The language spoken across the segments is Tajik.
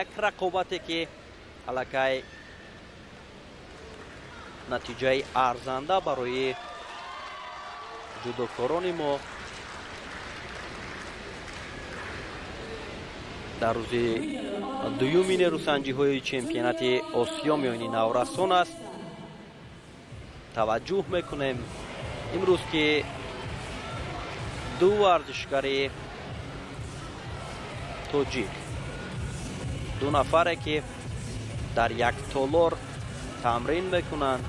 Як рақобате ки аллакай натиҷаи арзанда барои ҷудокорони мо дар рӯзи дуюми нерӯсанҷиҳои чемпионати Осиё миёни наврасон аст. Таваҷҷӯҳ мекунем имрӯз ки ду варзишгари тоҷик, ду нафаре ки дар як толор тамрин мекунанд,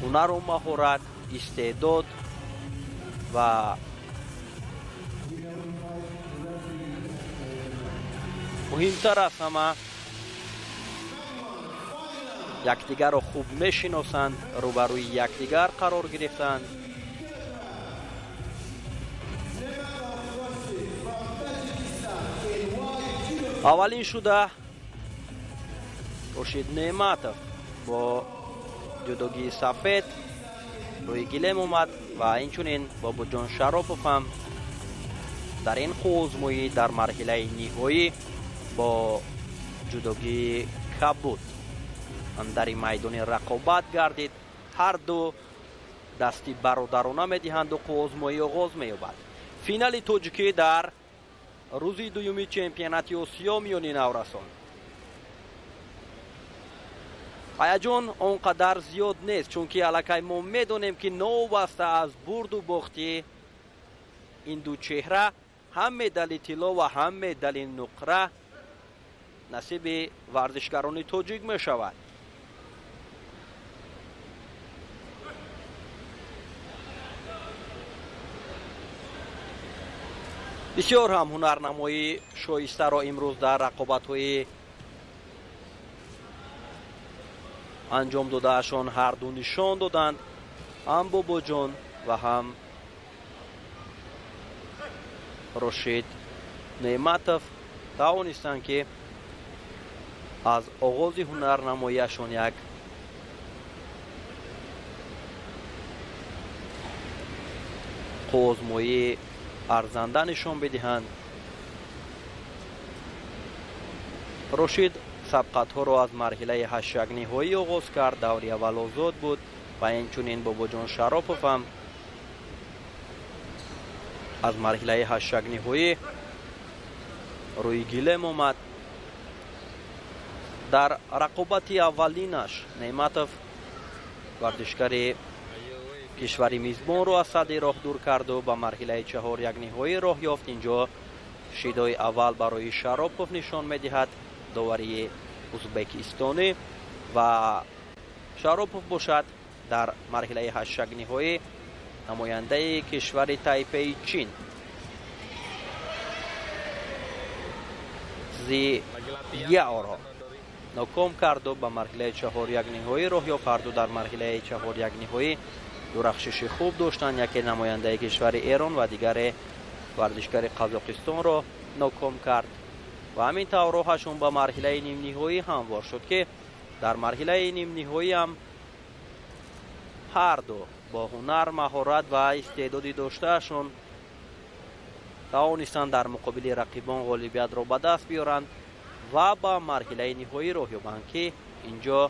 ҳунару маҳорат, истеъдод ва муҳимтар аз ҳама якдигарро хуб мешиносанд, рӯбарӯи якдигар қарор гирифтанд. Аввалин шуда Рошид Неъматов бо ҷудогии сафед рӯи гилем омад ва инчунин Бобоҷон Шаропов ҳам дар ин қувваозмоӣ дар марҳилаи ниҳоӣ бо ҷудогии кабуд дари майдони рақобат гардид. Ҳар ду дасти бародарона медиҳанду қувваозмоӣ оғоз меёбад. Финали тоҷикӣ дар рӯзи дуюми чемпионати Осиё миёни наврасон. Ҳаяҷон он қадар зиёд нест, чунки аллакай мо медонем, ки новобаста аз бурду бохти ин ду чеҳра ҳам медали тилло ва ҳам медали нуқра насиби варзишгарони тоҷик мешавад. Бисёр ҳам ҳунарнамоии шоистаро имрӯз дар рақобатҳои анҷом додаашон ҳарду нишон доданд, ҳам Бобоҷон ва ҳам Рошид Неъматов тавонистанд, ки аз оғози ҳунарнамоиашон як қувваозмоии арзанда нишон бидиҳанд. Рошид сабқатҳоро аз марҳилаи ҳаштякниҳоӣ оғоз кард, даври аввал озод буд ва инчунин Бобоҷон Шаропов ҳам аз марҳилаи ҳаштякниҳоӣ рӯи гилем омад. Дар рақобати аввалинаш Неъматов варзишгари кишвари мизбонро аз садди роҳ дур карду ба марҳилаи чаҳорякниҳоӣ роҳ ёфт. Инҷо шидои аввал барои Шаропов нишон медиҳад доварии узбекистонӣ ва Шаропов бошад дар марҳилаи ҳаштякниҳоӣ намояндаи кишвари Тайпеи Чин Зи Яоро ноком карду ба марҳилаи чаҳорякниҳоӣ роҳ ёфт. Ҳарду дар марҳилаи чаҳорякниҳоӣ дурахшиши хуб доштанд, яке намояндаи кишвари Эрон ва дигаре варзишгари Қазоқистонро ноком кард ва ҳамин тавр роҳашон ба марҳилаи нимниҳоӣ ҳамвор шуд, ки дар марҳилаи нимниҳоӣ ҳам ҳарду бо ҳунар, маҳорат ва истеъдоди доштаашон тавонистанд дар муқобили рақибон ғолибиятро ба даст биёранд ва ба марҳилаи ниҳоӣ роҳ ёбанд, ки инҷо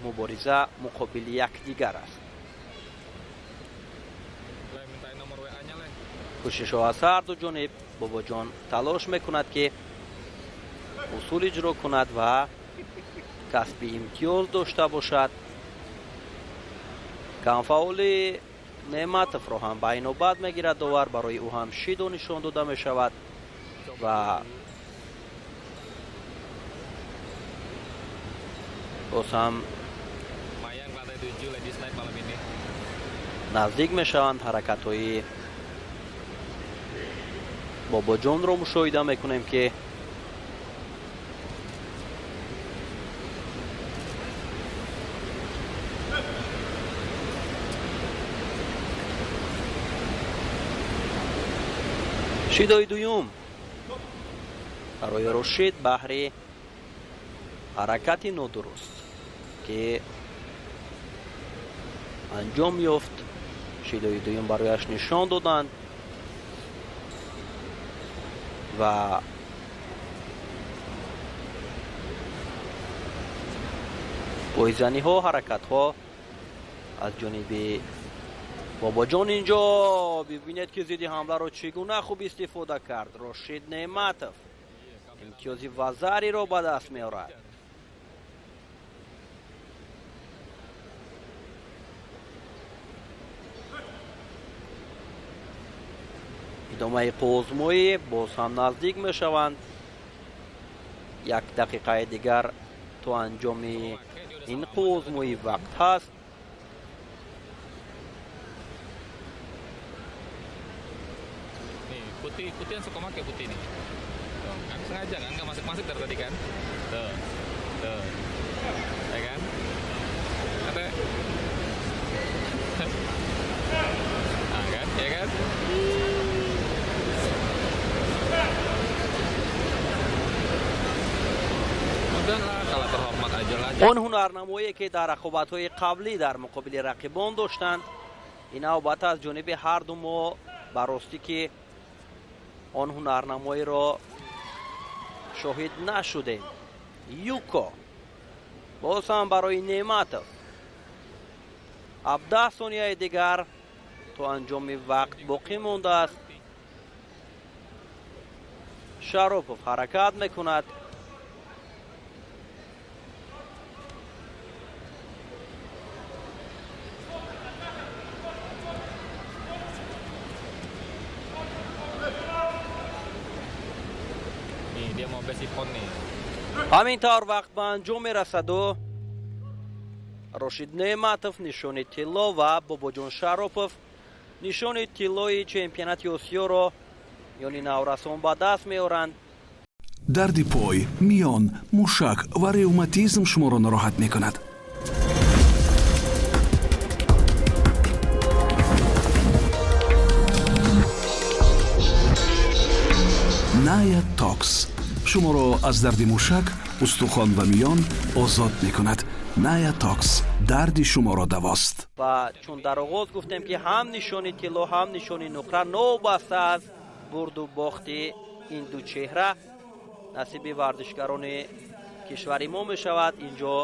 мубориза муқобили якдигар аст. Кӯшишҳо аз ҳар ду ҷониб. Бобоҷон талош мекунад, ки усул иҷро кунад ва касби имтиёз дошта бошад. Камфаъоли Неъматовро ҳам ба инобат мегирад довар, барои ӯ ҳам шидо нишон дода мешавад ва боз ҳам наздик мешаванд. Ҳаракатҳои Бобоҷонро мушоҳида мекунем, ки шидои дуюм барои Рошид баҳри ҳаракати нодуруст, ки анҷом ёфт, шидои дуюм барояш нишон доданд ва Пойзаниҳо, ҳаракатҳо аз ҷониби Бобоҷон. Инҷо бибинед, ки зидди ҳамларо чӣ гуна хуб истифода кард Рошид Неъматов. Имтиёзи вазариро ба даст меорад. Идомаи қӯзмоӣ, боз ҳам наздик мешаванд. Як дақиқаи дигар то анҷоми ин қӯзмоӣ вақт ҳаст. Putih, putih yang suka pakai putih nih. Tuh, kan sengaja kan nggak masuk-masuk dari tadi kan? Tuh, tuh, ya kan? Ada, nah kan, ya kan? Udahlah, kalau terhormat aja lah. Он ҳунарнамое, ки дар рақобатҳои қаблӣ дар муқобили рақибон доштанд, ин навбат аз ҷониби ҳарду мо ба ростӣ ки он ҳунарнамоиро шоҳид нашудем. Юко боз ҳам барои Неъматов. 17 сонияи дигар то анҷоми вақт боқӣ мондааст. Шаропов ҳаракат мекунад. Ҳамин тавр вақт ба анҷом мерасаду Рошид Неъматов нишони тилло ва Бобоҷон Шаропов нишони тиллои чемпионати Осиёро миёни наврасон ба даст меоранд. Дарди пой, миён, мушак ва ревматизм шуморо нороҳат мекунад? Ная Токс шуморо аз дарди мушак, устухон ва миён озод мекунад. Ная Токс дарди шуморо давост. Ва чун дар оғоз гуфтем, ки ҳам нишони тилло, ҳам нишони нуқра новобаста аз бурду бохти ин ду чеҳра насиби варзишгарони кишвари мо мешавад. Инҷо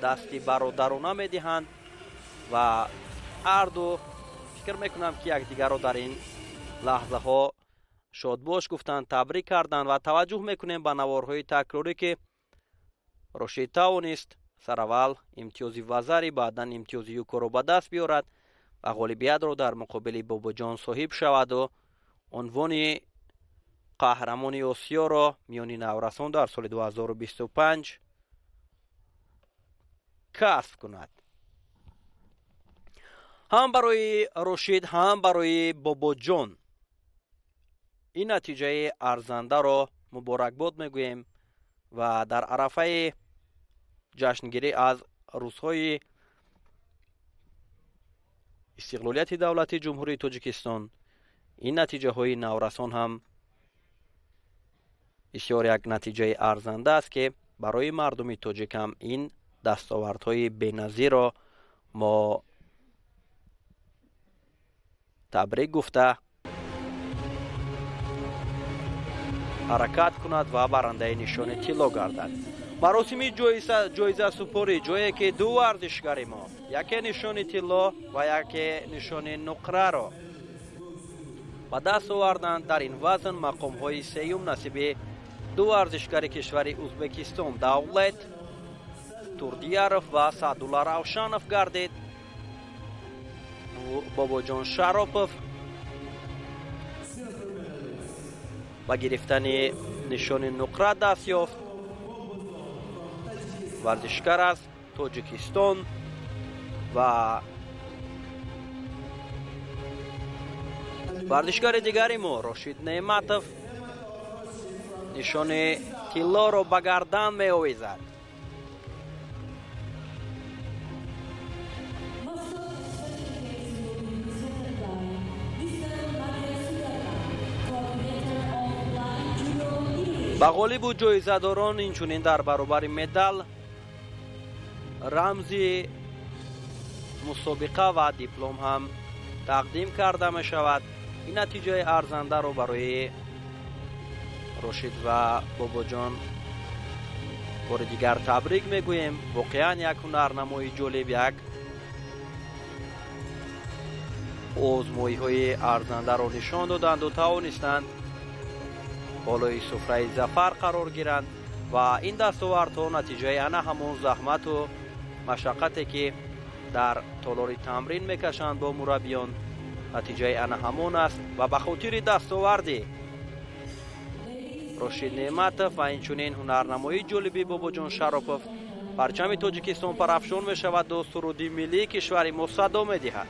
дасти бародарона медиҳанд ва ҳарду фикр мекунам, ки якдигарро дар ин лаҳзаҳо шодбош гуфтанд, табрик карданд. Ва таваҷҷӯҳ мекунем ба наворҳои такрорӣ, ки Рошид тавонист сараввал имтиёзи вазари, баъдан имтиёзи юкоро ба даст биёрад ва ғолибиятро дар муқобили Бобоҷон соҳиб шаваду унвони қаҳрамони Осиёро миёни наврасон дар соли 2025 касб кунад. Ҳам барои Рошид, ҳам барои Бобоҷон ин натиҷаи арзандаро муборакбод мегӯем ва дар арафаи ҷашнгирӣ аз рӯзҳои истиқлолияти давлати Ҷумҳурии Тоҷикистон ин натиҷаҳои наврасон ҳам бисёр як натиҷаи арзанда аст, ки барои мардуми тоҷик ҳам ин дастовардҳои беназирро мо табрик гуфта ҳаракат кунад ва барандаи нишони тилло гардад. Маросими ҷоизасупорӣ, ҷое ки ду варзишгари мо яке нишони тилло ва яке нишони нуқраро ба даст оварданд, дар ин вазн мақомҳои сеюм насиби ду варзишгари кишвари Ӯзбекистон Давлет Турдияров ва Саъдулла Равшанов гардид. Бобоҷон Шаропов ба гирифтани нишони нуқра даст ёфт. Варзишгар аз Тоҷикистон ва варзишгари дигари мо Рошид Неъматов нишони тиллоро ба гардан меовезад. Ба ғолибу ҷоизадорон инчунин дар баробари медал рамзи мусобиқа ва диплом ҳам тақдим карда мешавад. Ин натиҷаи арзандаро барои Рошид ва Бобоҷон Бори дигар табрик мегӯем. Воқеан, як ҳунарнамои ҷолиб, як озмоиҳои арзандаро нишон доданду тавонистанд болои суфраи зафар қарор гиранд ва ин дастовардҳо натиҷаи ана ҳамон заҳмату машаққате, ки дар толори тамрин мекашанд бо мураббиён, натиҷаи ана ҳамон аст. Ва ба хотири дастоварди Рошид Неъматов ва инчунин ҳунарнамоии ҷолиби Бобоҷон Шаропов парчами Тоҷикистон парафшон мешаваду суруди миллии кишвари мо садо медиҳад.